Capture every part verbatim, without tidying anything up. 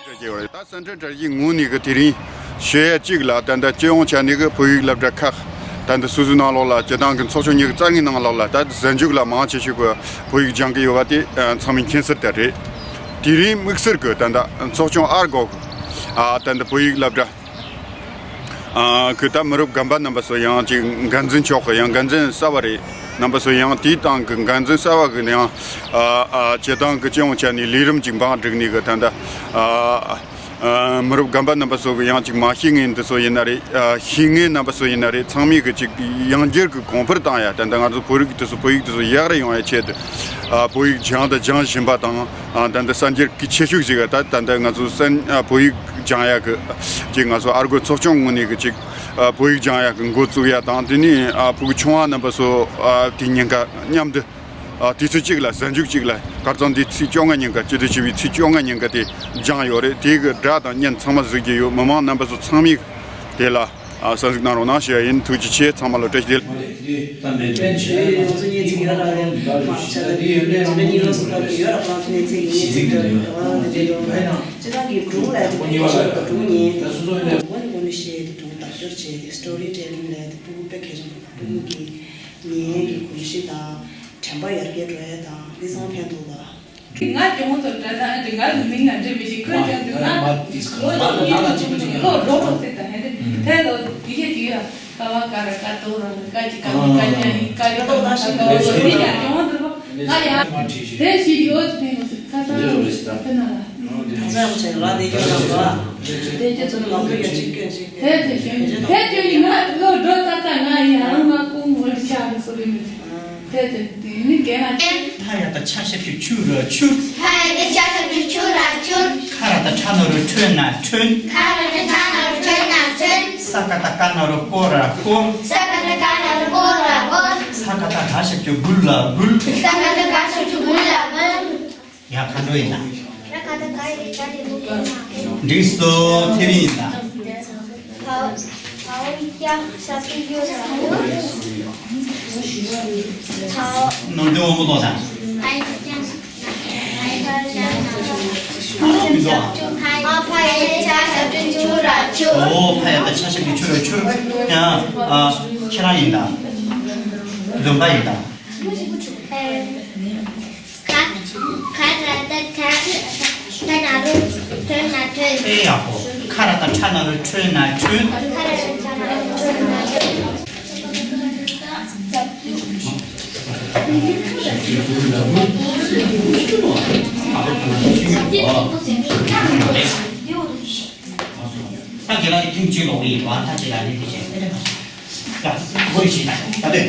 ད་སེམས་ཁྲལ་བྲལ་གྱི་ངོས་ནས་གི་དེ་རིང་ཞུ་ཡ་གཅིག་ལ། ད་ལྟ་སྤྱི་ཡོངས་ཆ་ནས་གི་བོད་ཡིག་སློབ་གྲྭ་ཁག་ད་ལྟ་སོ་སོའི་ནང་ལོགས་ལ་སྤྱི་བཏང་གི་ཚོགས་ཆུང་ཉི་ཤུ་རྩ་ལྔའི་ནང་ལོགས་ལ་ད་གཟའ་མཇུག་ལ་མང་ཆེ་ཤོས་གི་བོད་ཡིག་སྦྱང་གི་ཡོད་པ་དེ་ཚང་མས་མཁྱེན་གསལ་ལྟར་རེད། དེ་རིང་དམིགས་བསལ་གི་ད་ལྟ་ཚོགས་ཆུང་ཨར་གོ་གི་ད་ལྟ་བོད་ཡིག་སློབ་གྲྭ་གི་ད་མི་རབས་རྒན་པ་རྣམ་པ་ཚོ་ཡང་ཅིག་འགན་འཛིན་མཆོག་གི་ཡང་འགན་འཛིན་གསར་པ་རེད། རྣམ་པ་ཚོ་ཡང་དེའི་སྟེང་གི་འགན་འཛིན་གསར་པ་གི་ཡང་སྤྱི་བཏང་གི་སྤྱི་ཡོངས་ཆ་ནས་ལས་རིམ་ཅིག་འབངས་བསྒྲིགས་ནས་གི་ད་ལྟ་མི་རབས་རྒན་པ་རྣམ་པ་ཚོ་གི་ཡང་ཅིག་མ་ཤེས་མཁན་འདི་ཚོ་ཡིན་ན་རེད། ཤེས་མཁན་རྣམ་པ་ཚོ་ཡིན་ན་རེད། ཚང་མས་གི་ཅིག་ཡང་བསྐྱར་གི་གོང་འཕེལ་བཏང་ཡ། ད་ལྟ་ང་ཚོ་བོད་རིགས་དེ་ཚོ་བོད་ཡིག་དེ་ཚོ་ཡག་རུ་ཡོང་ཡ་ཆེད་དུ་བོད་ཡིག་སྦྱངས་དང་སྦྱང་བཞིན་པ་དང་། ད་ལྟ་གསར་འགྱུར་གི་ཆེ་ཤོས་ཅིག་ད་ད་ལྟ་ང་ཚོ་གསར་བོད་ཡིག་སྦྱང་ཡ་གི་ཅིག་ང་ཚོ་ཨར་གོ་ཚོགས་ཆུང་ངོས་ནས་གི་ཅིག་བོད་ཡིག་སྦྱང་ཡ་གི་འགོ་བཙུགས་ཡ་དང་། དེ་ནས་ཕྲུ་གུ་ཆུང་བ་རྣམ་པ་ཚོ་དེ་ཉིན་ཀ་མཉམ་དུ། ཨ། དུས་ཚོད་གཅིག་ལ་གཟའ་མཇུག་གཅིག་ལ་ཁ་རྩང་འདི་ཚེས་བཅོ་ལྔ་ཉིན་ཀ་སྤྱི་ཟླ་བཞི་པའི་ཚེས་བཅོ་ལྔ་ཉིན་ཀ་དེ་སྦྱངས་ཡོད་རེད། དེ་གི་སྒྲ་དང་བརྙན་ཚང་མ་གཟིགས་ཀྱི་ཡོད། མི་མང་རྣམ་པ་ཚོ་ཚང་མས་དེ་ལ་ཨ་གསན་གཟིགས་གནང་རོགས་གནང་ཞུ་ཡ་ཡིན། ཐུགས་རྗེ་ཆེ། ཚང་མ་ལ་བཀྲ་ཤིས་བདེ་ལེགས། སྤྱི་བཏང་གི་སྒྲུང་ལས་དེ་ཁ་ཤས་སྒྲུང་ཉན། འོ་ནི་འོ་ནི་ཤེས་དེ་སྒྲུང་བརྡ་སྦྱོར་བྱས་ཏེ་story telling་ལས་དེ་ཕྲུ་གུ་དཔེ་གལ་ཆེན་པོ། ཕྲུ་གུ་གི་ཉན་གྱི་གོམས་གཤིས་དང་དྲན་པ་ཡར་རྒྱས་འགྲོ་ཡ་དང་འདི་ཚང་ཕན་ཐོགས་ད། ང་ཀྱང་ཚོ་ད་ད་ང་གི་མིང་ང་འདྲེ་མི་ཤེས། ཁོས་ཀྱང་འདུག་ང་ལོ་ཡང་ཡིན་ལོ་ཅིག་ཅིག་ལོ་འགྲོ་འགྲོ་ཟེར་ད་ཧེ་རེད། དེ་ལོ་ཡི་གེ་ཅིག་ཡ་ཀ་བ་ཀ་ར་ཀ་ཏོ་ར་ཀ་ཅི་ཀ་མི་ཀ་ཅི་ཡ་ཡིན་ཀ་ཡོ་ཏོ་ད་ཤི་ཀ་ཡོ་ཏོ་མི་ཡ་ཀྱང་འདུག་ང་ཡ་དེ་ཞིག་ཡོད་དེ་ཁ་ས་ཁ་ས་ཡོད་ཆེ་ལ་དེ་ཡོད་ལ་དེ་ཅི་ཚོ་ལ་དེ་ཡོད་ལ་དེ་ཅི་ཡོད་དེ་ཅི་ང་ལོ་འགྲོ་ད་ད་ང་ཡ་རང་ང་ཀུང་མོལ་ཆ་རེ་སོ་རེ་མི་ཐེ་ཐེ་དེ་ནི་རྒན་ན་ཅན། ཕ་ཡ་ད་ཆ་ཞབས་ཀྱུ་ཆུ་ར་ཆུར། ཕ་ཡ་ད་ཆ་ཞབས་ཀྱུ་ཆུ་ར་ཆུར། ཁ་ར་ད་ཁྲ་ན་རོ་ཁྲོ་ན་ཁྲོན། ཁ་ར་ད་ཁྲ་ན་རོ་ཁྲོ་ན་ཁྲོན། ས་ཀ་ད་ཀ་ན་རོ་ཀོ་ར་ཀོར། ས་ཀ་ད་ཀ་ན་རོ་ཀོ་ར་ཀོར། ས་ཀ་ད་ག་ཞབས་ཀྱུ་གུ་ལ་གུལ། ས་ཀ་ད་ག་ཞབས་ཀྱུ་གུ་ལ་གུལ། ཡ་ཁ་འགྲོ་ཡིན་ད། འགྲིག་སོ་ཐེ་རིང་ཡིན་ད། ནོར་འདོན་དབང་པོ་ཏོག་ས། མི་འདུག་ཨ། ཨོ་ཕ་ཡ་ད་ཆ་ཞབས་ཀྱུ་ཆུ་ར་ཆུ། ཡ་ཨ་ཁྱེད་རང་ཡིན་ད། འཛོམས་པ་ཡིན་ད། ཁ་ཁ་ར་ད་ཁ་ཁ་ན་རོ་ཁྲོ་ན་ཁྲོན། ཨེ་ཡག་པོ། ཁ་ར་ད་ཁྲ་ན་རོ་ཁྲོ་ན་ཁྲོན། ཁ་ར་ད་ཁྲ་ན་རོ་ཁྲོ་ན་ཁྲོན། ད་རྒན་ལགས་ཀྱི་ཐུན་གཅིག་ལོག་གི་ཡིན་པ་ད་ཁྱེད་ལ་ལས་དེ་བྱས་ཨེ་རེད་མ། ད་བོད་ཡིག་ཤེས་ན་ད་ལྟོས།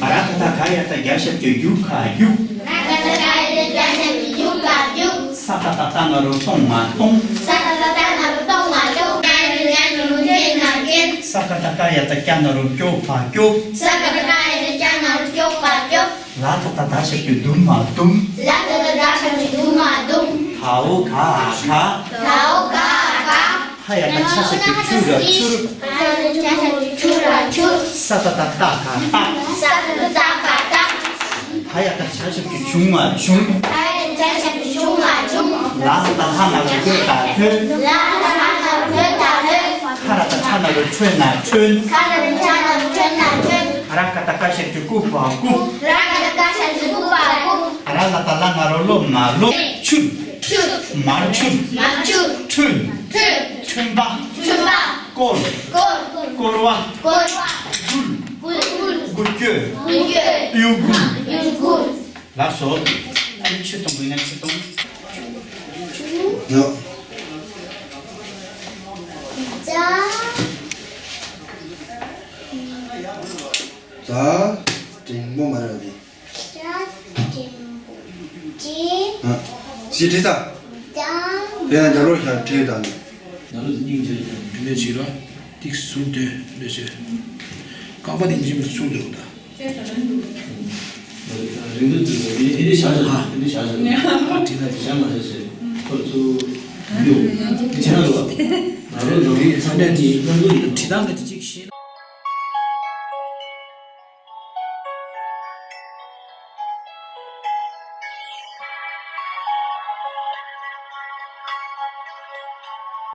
ཨ་ར་ད་ད་ག་ཡ་ད་རྒྱ་ཞབས་ཀྱུ་རྒྱུ་ག་རྒྱུག་ར་ག་ད་ག་ཡ་ད་རྒྱ་ཞབས་ཀྱུ་རྒྱུ་ག་རྒྱུག་ས་ཀ་ད་ཏ་ན་རོ་སྟོང་མ་སྟོང་། ས་ཀ་ད་ཏ་ན་རོ་སྟོང་མ་སྟོང་། ག་ཡ་ད་རྒྱ་ཞབས་ཀྱུ་ན་རྒྱན། ས་ཀ་ད་ག་ཡ་ད་རྒྱ་ན་རོ་རྒྱོ་ཕ་རྒྱོབ། ས་ཀ་ད་ག་ཡ་ད་རྒྱ་ན་རོ་རྒྱོ་ཕ་རྒྱོབ། ལ་ད་ད་ད་ཞབས་ཀྱུ་དུ་མ་དུམ། ལ་ད་ད་ད་ཞབས་ཀྱུ་དུ་མ་དུམ། ག་འོ་ག་ཨ་ག་ག་འོ་ག་ཨ་ག་ཕ་ཡ་ད་ཆ་ཞབས་ཀྱུ་ཆུ་ར་ཆུར། ཕ་ཡ་ད་ཆ་ཞབས་ཀྱུ་ཆུ་ར་ཆུར། ས་ད་ད་ཏ་ག་ཏག་ས་ད་ད་ཏ་ག་ཏག་ཕ་ཡ་ད་ཆ་ཞབས་ཀྱུ་ཆུང་ང་ཆུང་། ཕ་ཡ་ད་ཆ་ཞབས་ཀྱུ་ཆུང་ང་ཆུང་། ལ་ད་ད་ལྷ་ན་རོ་ལྷོ་ད་ལྷོད། ལ་ད་ད་ལྷ་ན་རོ་ལྷོ་ད་ལྷོད། ཁ་ར་ད་ཁྲ་ན་རོ་ཁྲོ་ན་ཁྲོན། ཁ་ར་ད་ཁྲ་ན་རོ་ཁྲོ་ན་ཁྲོན། ར་ཀ་ད་ཀ་ཞབས་ཀྱུ་ཀུ་པ་ཀུབ། ར་ཀ་ད་ཀ་ཞབས་ཀྱུ་ཀུ་པ་ཀུབ། ར་ལ་ད་ལ་ན་རོ་ལོ་མ་ལོབ། ཆུབ། ཆུབ། མར་ཆུབ། མར་ཆུབ། ཁྲོན། ཁྲོན། ཁྲོན་པ། ཁྲོན་པ། བསྐོལ། བསྐོལ། བསྐོལ་བ། བསྐོལ་བ། འགུལ། འགུལ། འགུལ་སྐྱོད། འགུལ་སྐྱོད། གཡོ་འགུལ། གཡོ་འགུལ། ལགས་སོ། ཨ་ནི་ཆུ་གཏོང་དགོས་ན་ཆུ་གཏོང་། ཡོ། ཙ། ཙ། འགྲེང་བུ་མ་རེད་པ་འདི། ཙ་འགྲེང་བུ། ཅི། ཨ། ཅི་བྲིས་ཚར། ཙ། དེ་ཡང་རྒྱབ་ལོགས་བཞག་བྲིས་དང་། ན་ལུ་སྙིང་རྗེ་ཡང་འདི་ལས་བྱེད་ར། ཏིག་ཟུར་དེ་ལས་བྱེད། རྐང་པ་དེ་འཇིམ་ལ་ཚུགས་འདུག་ད། རིང་དུ་འདུག་ཡིན་ནི་བཞག་བཞག་ཡིན་ནི་བཞག་བཞག་ཨ་བྲིས་ན་དེ་བཞག་མ་བཞག་ཞེས་ཁོ་ཚོ་འདུག་དེ་བྱས་ན་ལོ། ང་རོ་ལོ་རིགས་ཚང་མ་དེ་སྣང་གི་བྲིས་སྟངས་ཀྱི་གཅིག་ཤེས་ན།